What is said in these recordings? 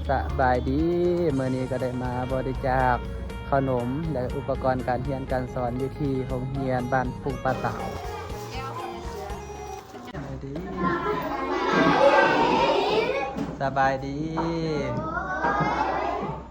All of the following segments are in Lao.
ສະບາຍດີ ມື້ນີ້ກໍໄດ້ມາບໍລິຈາກເຂົ້າໜົມ ແລະ ອຸປະກອນການຮຽນການສອນຢູ່ທີ່ໂຮງຮຽນບ້ານປຸ່ງປ່າຕາວ. ສະບາຍດີ ສະບາຍດີ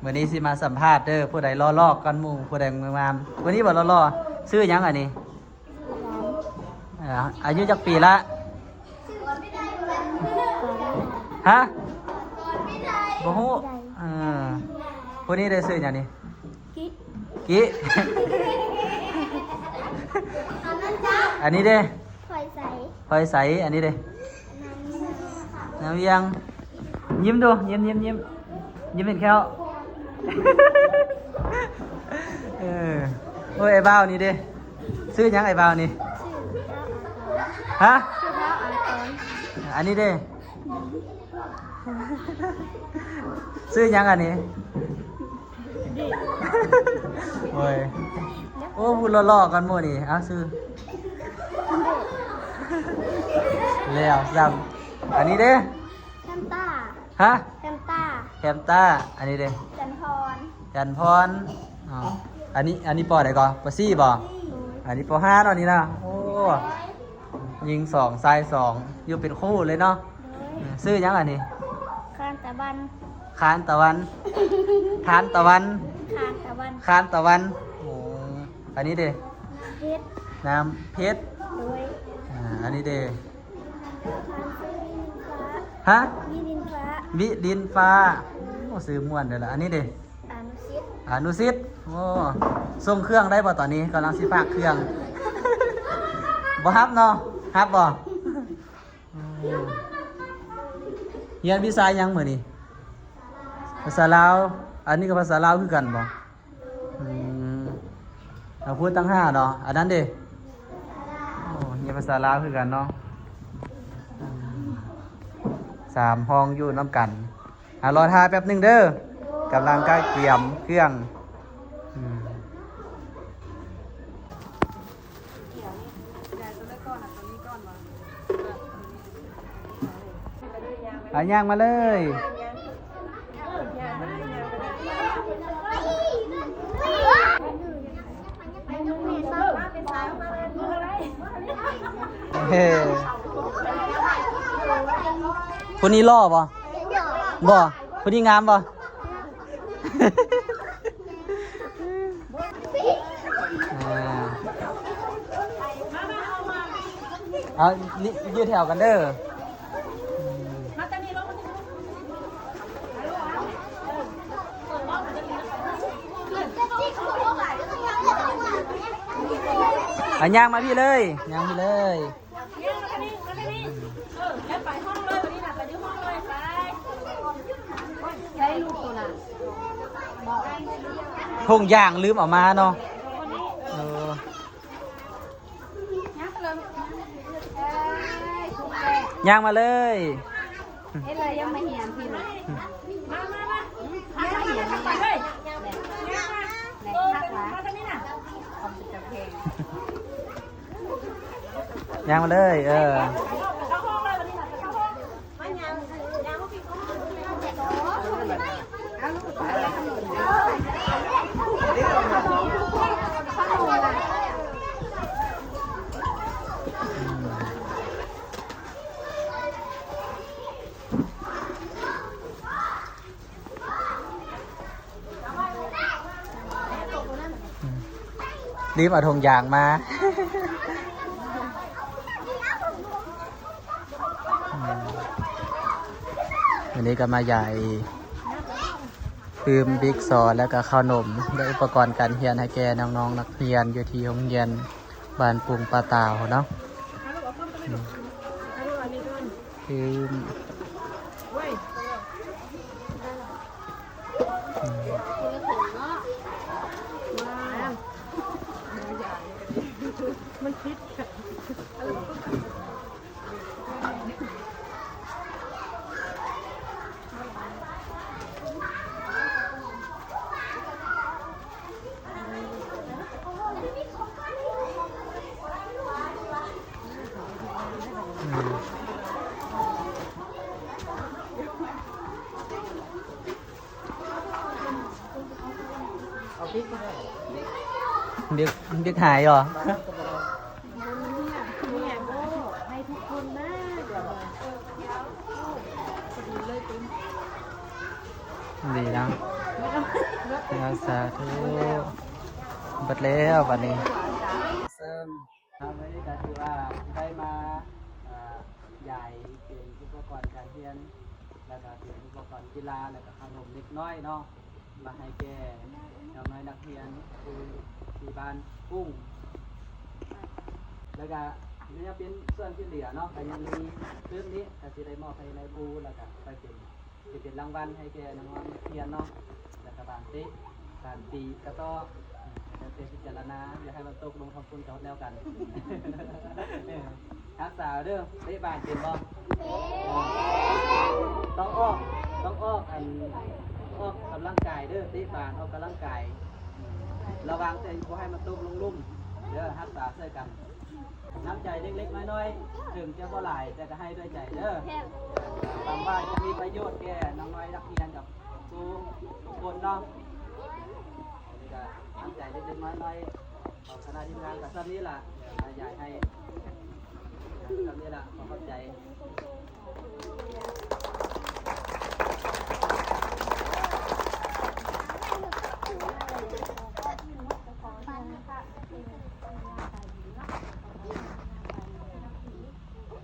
ມື້ນີ້ຊິມາສຳພາດເດີ ຜູ້ໃດຫຼໍ່ໆກ່ອນໝູ່ ຜູ້ໃດງາມໆ ຜູ້ນີ້ບໍ່ຫຼໍ່ໆ ຊື່ຫຍັງອັນນີ້? ເອີ ອາຍຸຈັກປີລະ? ຮະ? ບໍ່ຮູ້ ເອີ ຜູ້ນີ້ໄດ້ຊື່ຫຍັງນີ້? ກິ ກິ ອັນນີ້ເດ້? ພອຍໃສ ພອຍໃສ ອັນນີ້ເດ້? ນາງວຽງ ນາງວຽງ ຍິ້ມດູ ຍິ້ມ ຍິ້ມ ຍິ້ມ ຍິ້ມເຫັນແຂ້ວ ເອີ ໂອ້ຍ ອ້າຍບ່າວນີ້ເດ້? ຊື່ຫຍັງອ້າຍບ່າວນີ້? ຊື່ທ້າວອາກອນ ຮະ? ຊື່ທ້າວອາກອນ ອັນນີ້ເດ້? ຊື່ຫຍັງອັນນີ້? ໂອ້ຍ ໂອ້ ຜູ້ຫຼໍ່ໆກັນໝົດນີ້ ເອົາຊື່ ແລ້ວຊ້ຳ ອັນນີ້ເດ້? ແຮມຕາ ຮະ? ແຮມຕາ ແຮມຕາ ອັນນີ້ເດ້? ຈັນພອນ ຈັນພອນ ອໍ ອັນນີ້ ອັນນີ້ ປໍໃດກໍ? ປໍສີ່ບໍ? ສີ່ ອັນນີ້ ປໍຫ້າເນາະນີ້ນະ ໂອ້ ຍິງສອງ ຊາຍສອງ ຢູ່ເປັນຄູ່ເລີຍເນາະ ໂດຍ ຊື່ຫຍັງອັນນີ້? ຄານຕາວັນ ຄານຕາວັນ ທານຕາວັນ ຄານຕາວັນ ຄານຕາວັນ ໂອ້ ອັນນີ້ເດ້? ນ້ຳເພັດ ນ້ຳເພັດ ໂດຍ ອາ ອັນນີ້ເດ້? ຮະ? ວິລິນຟ້າ ວິລິນຟ້າ ໂອ້ ຊື່ມ່ວນເດີ້ລະ ອັນນີ້ເດ້? ອານຸສິດ ອານຸສິດ ໂອ້ ສົ່ງເຄື່ອງໄດ້ບໍ່ຕອນນີ້? ກຳລັງຊິຝາກເຄື່ອງ ບໍ່ຮັບເນາະ ຮັບບໍ່? ໂອ້ ຮຽນວິຊາຫຍັງມື້ນີ້? ພາສາລາວ ອັນນີ້ກໍພາສາລາວຄືກັນບໍ່? ອືມ ເອົາ ພູດຕັ້ງຫ້າເນາະ ອັນນັ້ນເດ? ໂອ້ ຮຽນພາສາລາວຄືກັນເນາະ ອືມ ສາມຫ້ອງຢູ່ນຳກັນ. ອ່ະ ລໍຖ້າແປັບໜຶ່ງເດີ ກຳລັງກະກຽມເຄື່ອງ ອືມ ອ່ະ ຍ່າງມາເລີຍ ເອີ ຜູ້ນີ້ຫຼໍ່ບໍ່? ບໍ່ ຜູ້ນີ້ງາມບໍ່? ອ່າ ເອົາ ຢູ່ແຖວກັນເດີ. ອ່ະ ຍ່າງມາພີ້ເລີຍ ຍ່າງພີ້ເລີຍ. ຖົງຢາງລືມເອົາມາເນາະ ເອີ. ຍ່າງມາເລີຍ ເຮັດເລີຍ ຢ່າມາຮຽນພີ້ເລີຍ ມາ ມາ ມາ ມາຮຽນ ມາເລີຍ ແມ່ນ ແມ່ນ ມາທາງນີ້ນະ ຄວາມສຸກຈະແພງ ຍ່າງມາເລີຍ ເອີ. ລືມເອົາຖົງຢາງມາ. ມື້ນີ້ກໍມາຢາຍຕື່ມ ບິກຊອ ແລ້ວກໍເຂົ້າໜົມ ແລະ ອຸປະກອນການຮຽນໃຫ້ແກ່ນ້ອງໆນັກຮຽນຢູ່ທີ່ໂຮງຮຽນບ້ານປຸ່ງປ່າຕາວເນາະ. ອືມ. ຄື ມັນຜິດກັນ. ອືມ. ບິກ ບິກຫາຍບໍ່? ດີນະ ສາທຸ ເບິດແລ້ວບາດນີ້. ເຊິ່ງ ທາງນີ້ກະຖືວ່າໄດ້ມາ ເອີ ຢາຍເປັນອຸປະກອນການຮຽນ ແລ້ວກະເປັນອຸປະກອນກິລາ ແລ້ວກະຂະໜົມເລັກນ້ອຍເນາະ ມາໃຫ້ແກ່ນ້ອງນ້ອຍນັກຮຽນຢູ່ທີ່ບ້ານກຸ້ງ ແລ້ວກະຍັງເປັນສ່ວນທີ່ເຫຼືອເນາະ ກະຍັງມີຕື່ມນີ້ ກະຊິໄດ້ມອບໃຫ້ນາຍຄູ ແລ້ວກະໄປເປັນ ຊິເປັນລາງວັນໃຫ້ແກ່ນ້ອງໆນັກຮຽນເນາະ ແລ້ວກະບານເຕະ ການຕີກະຕໍ້ ແລ້ວແຕ່ພິຈາລະນາ ຢ່າໃຫ້ມັນຕົກລົງທາງພຸ້ນກະແນວກັນ. ຮັກສາເດີ ເຕະບານເປັນບໍ່? ຕ້ອງອອກ ຕ້ອງອອກ ອັນ ອອກກຳລັງກາຍເດີ ເຕະບານອອກກຳລັງກາຍ ລະວັງແຕ່ບໍ່ໃຫ້ມັນຕົກລົງລຸ່ມເດີ ຮັກສາຊ່ວຍກັນ. ນ້ຳໃຈເລັກໆນ້ອຍໆ ເຖິງຈະບໍ່ຫຼາຍ ແຕ່ກະໃຫ້ດ້ວຍໃຈເດີ. ຫວັງວ່າຈະມີປະໂຫຍດແກ່ນ້ອງນ້ອຍນັກຮຽນກັບຄູທຸກຄົນເນາະ. ອັນນີ້ກະນ້ຳໃຈເລັກໆນ້ອຍໆ ຂອງຄະນະທີມງານກະສ່ຳນີ້ລະ ຂະຫຍາຍໃຫ້ສ່ຳນີ້ລະ ຂໍຂອບໃຈ.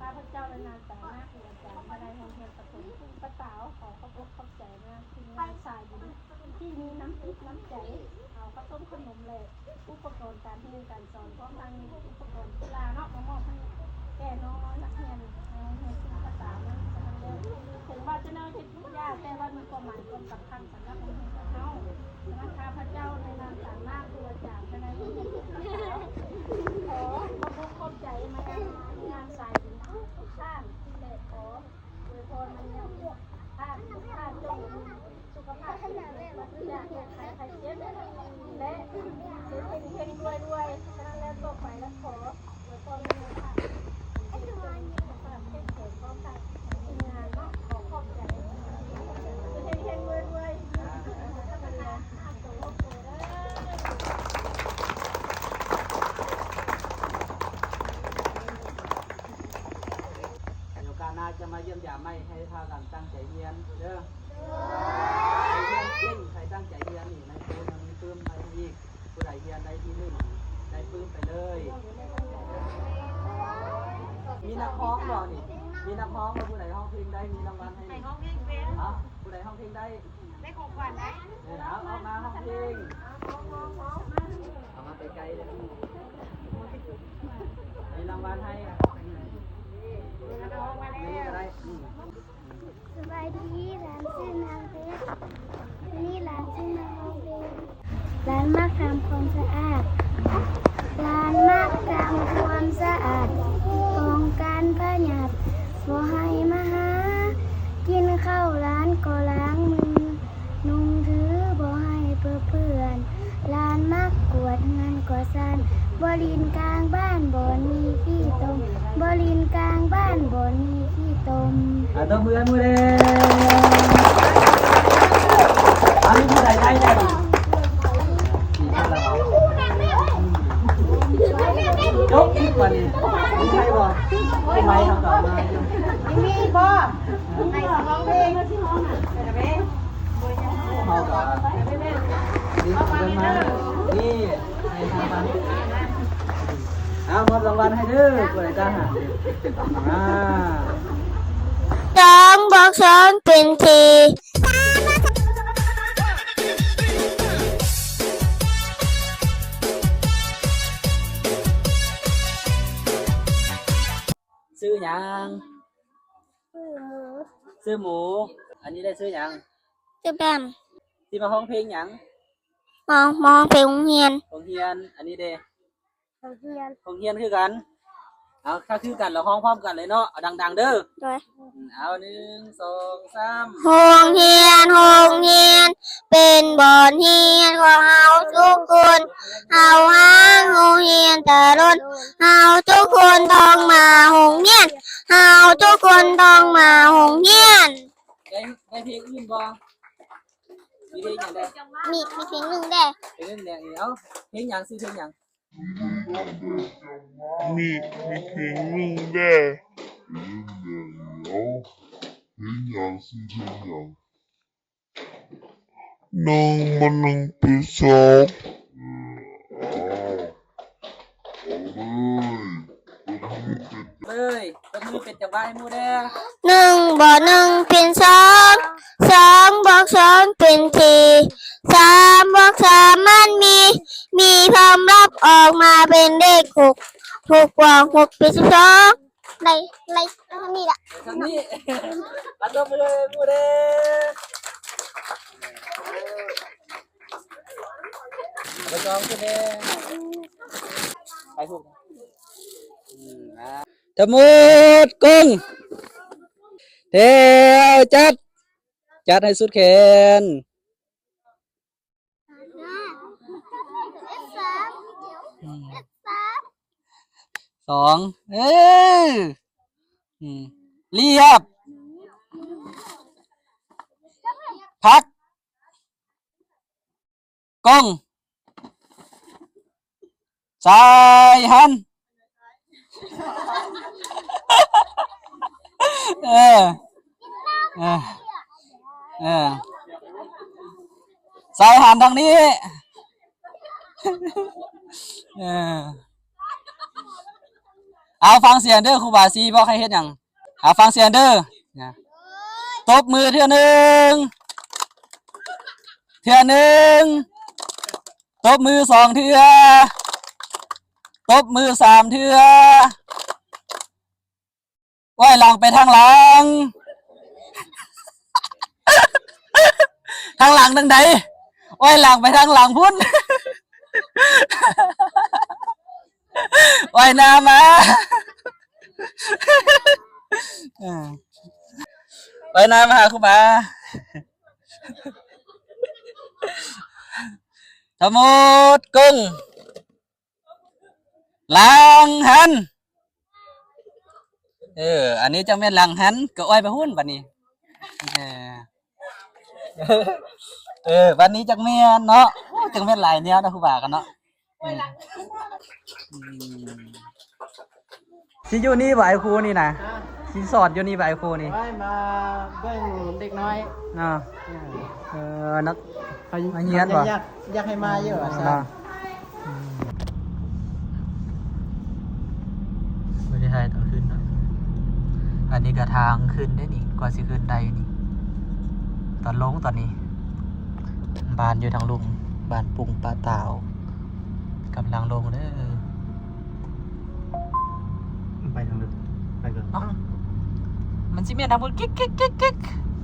ຂ້າພະເຈົ້າ ໃນນາມຕາໜ້າຄູອາຈານພະໃນໂຮງຮຽນປະຖົມພຸດທະສາວ ຂໍຂອບອົກຂອບໃຈນາງທີມງານສາຍບຸນ ທີ່ມີນ້ຳຈິດນ້ຳໃຈ ເອົາເຂົ້າຕົ້ມຂະໜົມ ແລະ ອຸປະກອນການຮຽນການສອນ ພ້ອມທັງອຸປະກອນກິລາເນາະ ມາມອບໃຫ້ແກ່ນ້ອງໆນັກຮຽນໃນໂຮງຮຽນປະຖົມພຸດທະສາວນັ້ນ. ເຖິງວ່າຈະນ້ອຍເຮັດທຸກຢ່າງ ແຕ່ວ່າມີຄວາມໝາຍຄວາມສຳຄັນ ສຳລັບໂຮງຮຽນຂອງເຮົາ. ສະນັ້ນ ຂ້າພະເຈົ້າ ໃນນາມຕາໜ້າຄູອາຈານພະໃນໂຮງຮຽນປະຖົມພຸດທະສາວ ຂໍຂອບອົກຂອບໃຈມາຍັງທີມງານສາຍບຸນທຸກທ່ານ ແລະ ຂໍອວຍພອນມາຍັງທ່ານທຸກທ່ານ ຈົ່ງມີສຸຂະພາບແຂງແຮງ ປາສະຈາກໂລກໄພໄຂ້ເຈັບ ແລະ ເຮັງໆລວຍໆ. ສະນັ້ນແລ້ວ ຕໍ່ໄປລະຂໍອວຍພອນມາຍັງທ່ານ ເຮັງໆລວຍໆ ເນາະ ຂໍຂອບໃຈ ເຮັງໆລວຍໆ ໂອກາດໜ້າຈະມາຢ້ຽມຢາມໃໝ່ ໃຫ້ພາກັນຕັ້ງໃຈຮຽນເດີ. ໃຜຮຽນເກັ່ງ ໃຜຕັ້ງໃຈຮຽນນີ້ ໃນໂຕຍັງມີປຶ້ມໃຫ້ອີກ. ຜູ້ໃດຮຽນໄດ້ທີໜຶ່ງ ໄດ້ປຶ້ມໄປເລີຍ. ມີນັກຮ້ອງບໍ່ນີ້? ມີນັກຮ້ອງບໍ່? ຜູ້ໃດຮ້ອງເພງໄດ້ ມີລາງວັນໃຫ້ ໃຜຮ້ອງເພງເປັນ? ເອົ້າ ຜູ້ໃດຮ້ອງເພງໄດ້ ໄດ້ຂອງຂວັນໄດ້. ເອີ ເອົາ ເອົາມາຮ້ອງເພງ ເອົາມາໃກ້ໆເດີ ມີລາງວັນໃຫ້. ອືມ ເອົາອອກມາແລ້ວ ນີ້ກະໄດ້ ອືມ. ສະບາຍດີ ຫຼານຊື່ນາງເພັດ ນີ້ຫຼານຊື່ນາງເພັດ. ຫຼານມັກທຳຄວາມສະອາດ ຫຼານມັກທຳຄວາມສະອາດ ປ້ອງກັນພະຍາດ ບໍ່ໃຫ້ມາຫາ ກິນເຂົ້າຫຼານກໍລ້າງມື ນຸ່ງຖືບໍ່ໃຫ້ເປິເປື້ອນ ຫຼານມັກກວາດເຮືອນກວາດຊານ ບໍ່ຫຼິ້ນກາງບ້ານບ່ອນມີຂີ້ຕົມ ບໍ່ຫຼິ້ນກາງບ້ານບ່ອນມີຂີ້ຕົມ. ອາ ຕົບມືໃຫ້ໝູ່ແດ່. ອັນນີ້ຜູ້ໃດໄດ້ແດ່ນີ້? ຈົບຄລິບບາດນີ້ ມີໃຜບໍ່? ມີໄມເຮົາກະເອົາມາຢູ່ ມີບໍ່? ໃຜຊິຮ້ອງເພງ? ເຮົາກະ ນີ້ ເບິ່ງມາ ນີ້ ໃຫ້ທາງບ້ານ ເອົາ ມອບລາງວັນໃຫ້ເດີ ຜູ້ໃດກ້າຫານ ອາ ສອງບວກສອງເປັນສີ່. ຊື່ຫຍັງ? ຊື່ໝູ ຊື່ໝູ. ອັນນີ້ເດ ຊື່ຫຍັງ? ຊື່ແບມ. ຊິມາຮ້ອງເພງຫຍັງ? ຮ້ອງ ມາຮ້ອງເພງໂຮງຮຽນ. ໂຮງຮຽນ. ອັນນີ້ເດ? ໂຮງຮຽນ. ໂຮງຮຽນຄືກັນ. ເອົາ ຖ້າຄືກັນລະຮ້ອງພ້ອມກັນເລີຍເນາະ ເອົາດັງໆເດີ. ໂດຍ. ເອົາ ໜຶ່ງ ສອງ ສາມ. ໂຮງຮຽນ ໂຮງຮຽນ ເປັນບ່ອນຮຽນຂອງເຮົາທຸກຄົນ ເຮົາຫາໂຮງຮຽນຕະຫຼົດ ເຮົາທຸກຄົນຕ້ອງມາໂຮງຮຽນ ເຮົາທຸກຄົນຕ້ອງມາໂຮງຮຽນ. ໄດ້ ໄດ້ເພງອື່ນບໍ່? ມີເພງຫຍັງແດ່? ມີ ມີເພງໜຶ່ງແດ່. ເພງໜຶ່ງແດ່ ເອົາ ເພງຫຍັງ? ຊື່ເພງຫຍັງ? ມີ ມີເພງໜຶ່ງແດ່. ເພງຫຍັງ? ຊື່ເພງຫຍັງ? ໜຶ່ງບວກໜຶ່ງເປັນສອງ. ເລີຍ ຕົບມືເປັນຈັງຫວະໃຫ້ໝູ່ແດ່. ໜຶ່ງບວກໜຶ່ງເປັນສອງ ສອງບວກສອງເປັນສີ່ ສາມບວກສາມມັນມີ ມີຄວາມລັບອອກມາເປັນເລກຫົກ ຫົກບວກຫົກເປັນສິບສອງ. ໄດ້ ໄດ້ເທົ່ານີ້ລະ ເທົ່ານີ້. ອັນຕົບມືໃຫ້ໝູ່ເດ້. ເອົາໄປຈອງຂຶ້ນເດ້. ໄປພຸ້ນ. ອືມ ອ່າ ທັງໝົດກົງ ແຖວຈັດ ຈັດໃຫ້ສຸດແຂນ. ສອງ ເອີ ອືມ ລຽບ ພັກ ກົງ ສາຍຫັນ. ເອີ ເອີ ເອີ ສາຍຫັນທາງນີ້. ເອີ ເອົາ ຟັງສຽງເດີ ຄູບາຊິບອກໃຫ້ເຮັດຫຍັງ. ເອົາ ຟັງສຽງເດີ. ຕົບມືເທື່ອໜຶ່ງ ເທື່ອໜຶ່ງ. ຕົບມືສອງເທື່ອ ຕົບມືສາມເທື່ອ. ອ້ວຍຫຼັງໄປທາງຫຼັງ ທາງຫຼັງທາງໃດ? ອ້ວຍຫຼັງໄປທາງຫຼັງພຸ້ນ. ອ້ວຍໜ້າມາ ເອີ ອ້ວຍໜ້າມາຫາຄູບາ. ທັງໝົດກົງ ຫຼັງຫັນ. ເອີ ອັນນີ້ຈັ່ງແມ່ນຫຼັງຫັນ ກໍອ້ວຍໄປພຸ້ນບັດນີ້. ເອີ ເອີ ບັດນີ້ຈັ່ງແມ່ນເນາະ. ໂອ້ ຈັ່ງແມ່ນຫຼາຍແນວນະ ຄູບາກັນເນາະ. ອືມ ອືມ ຊິຢູ່ນີ້ບໍ່ ອ້າຍຄູນີ້ນະ? ຮະ? ຊິສອນຢູ່ນີ້ບໍ່ ອ້າຍຄູນີ້? ໂອ້ຍ ມາເບິ່ງເດັກນ້ອຍເນາະ. ເອີ ເອີ ນັກ ເຂົາມາຮຽນບໍ່? ຢາກ ຢາກໃຫ້ມາຢູ່ວ່າຊັ້ນເນາະ. ອືມ ບໍ່ໄດ້ຖ່າຍຕອນຂຶ້ນເນາະ. ອັນນີ້ກໍທາງຂຶ້ນເດ້ນີ້ ກວ່າຊິຂຶ້ນໄດ້ນີ້. ຕອນລົງຕອນນີ້ ບ້ານຢູ່ທາງລຸ່ມ ບ້ານປຸງປະຕາວ ກຳລັງລົງເດີ. ໄປທາງເດີ ໄປເດີ. ເອົ້າ ມັນຊິແມ່ນທາງພຸ້ນ ກິກໆໆໆ.